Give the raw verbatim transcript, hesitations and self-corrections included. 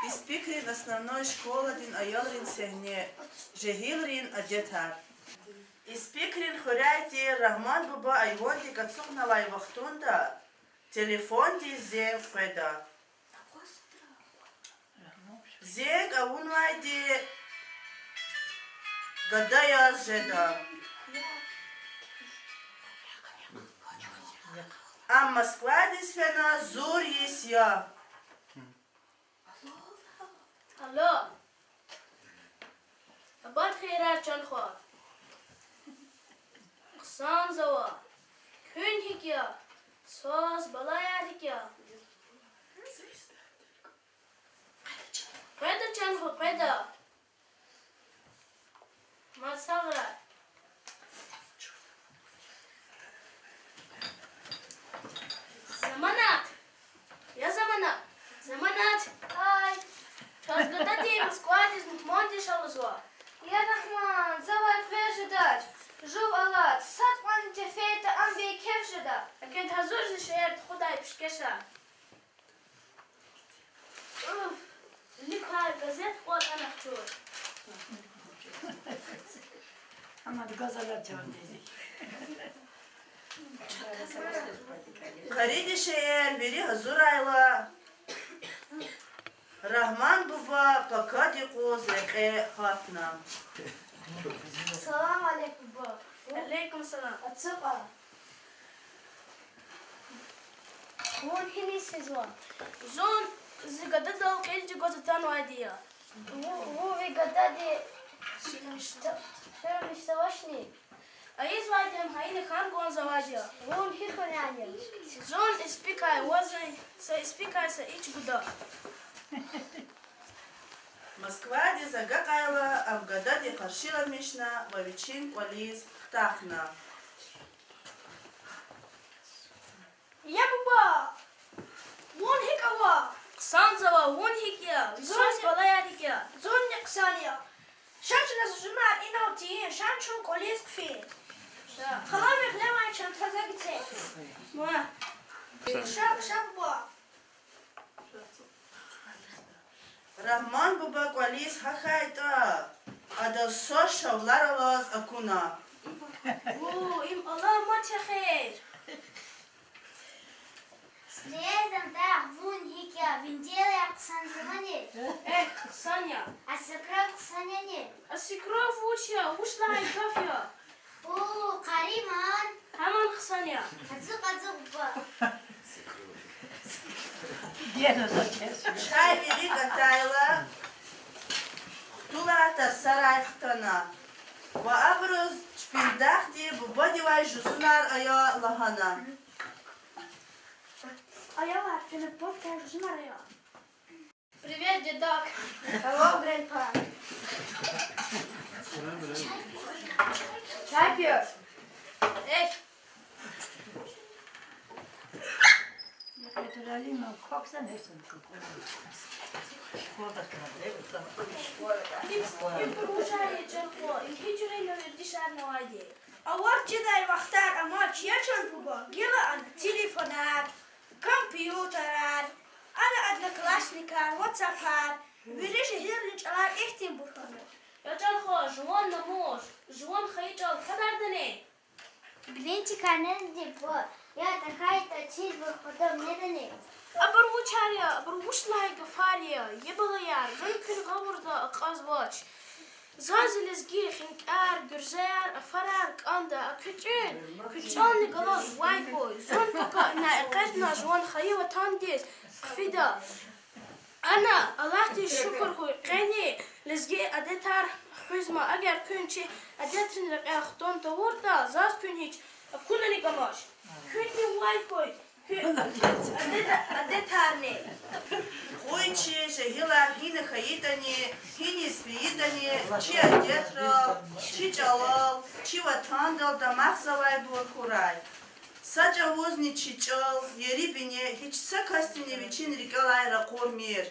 Испикрин основной школадин аялрин сегьне. Жегьилрин адетар. Испикрин хуьряй тир Рагьман буба айвандик ацукьнавай вахтунда телефондиз зенг къведа. Зенг авунвайди гада яз жеда. Ам Москвадиз фена зур йис я. Алло. Абад хийирар, чан хва. Хъсанзава. Куьн гьикӀ я? Свас, балаяр гьикӀ я? Къведа, чан хва, къведа. Мад сагърай. Заманат! Я Заманат! Заманат! Ай! Чаз гадади Москвадиз мугьмандиз алузва. Я Рагьман, завай хъвер жедач. Жув алад, сад кьванни тефейда, ам бейкеф жеда. Экъед гьазур зи шейэр тухудай пишкеша. Уф, ликай газет кӀватӀана чур. Амад газала чандези. Къариди шейэр вири гьазурайла, Рагьман буба пакад юкъуз рекье гьатна. Салам алейкум, буба. Алейкум салам. Ацукьа. Вун гьиниз физва? Зун зи гададал кьилди гваз атанвайди я. Ву-, вун ви гадади шервиш завачни? Ийизвайди ам гьа ина хьана кӀанзавайди я. Вун гьи хуьряй я? Зун Испикай ва за, са Испикай са ич гуда. Москвадиз агакьайла, ам гадади къаршиламишна ва вичин кӀвализ хутахна. Я буба! Вун гьикӀ ава? Хъсанзава, вун гьикӀ я? Зун, балаяр гьикӀ я? Зунни хъсан я. Ша чна заз жузунар инал тийин, ша чун кӀвализ хъфин. Хала мегьлевай чан таза гицин. Ва. Ша, ша буба. Рагьман буба кӀвализ гьахьайтӀа, адаз са шавлар алаз акуна. Ву, им аламат я хер. Стрезам дагъ, вун гьикӀ я, винделай хъсанзавани? Эхь, хъсан я. А свекровь хъсан яни? А свекровь вуч я, вуч лагьай гаф я? О, къариман. Гьаман хъсан я. Ацукь, ацукь, буба. Чай вилик атайла, хтулар тарсарай хтана ва абуруз чпин дахди бубадивай жузунар ая лагьана. Аялар, фена бубадивай жузунар ая. Привет, дедок. Hello, grandpa. Чай пьёшь? Эх. Им, им вуж я, чан хва, им гьи жуьре вердишарнавайди? Ават жедай вахтар амач, я чан буба, гила ана телефонар, компьютерар, ана одноклассникар, ватсапар, вири жегьилрин чӀалар ихьтинбур хьана. Я чан хва, жуван намус, жуван хайи чӀал кьадардани? Блинчикар недади, буба, я тахьайтӀа чирвал хъвадам недани? Абур вучар я, абур вуч лагьай гафар я, я балаяр, зун куьн гъавурда акьазвач. Заз лезги хинкӀар, гуьрзеяр, афарар кӀанда, а куь тӀуьн, куь чӀални галаз вай хьуй, зун пака ина экъечӀна жуван хайи ватандиз хъфида. Ана, Аллагьдиз шукур хьуй, къени лезги адетар хуьзма, эгер куьн чи адетрин рекьяй хтун тавуртӀа, заз куьн гьич акунани кӀамач. Куьнни вай хьуй, куь адет-, адетарни. Къуй чи жегьилар гьина хьайитӀани, гьиниз фейитӀани, чи адетрал, чи чӀалал, чи ватандал дамахзавайбур хьурай. Са чӀавузни чи чӀал, ери-бине гьич са касдини вичин рикӀелай ракъурмир.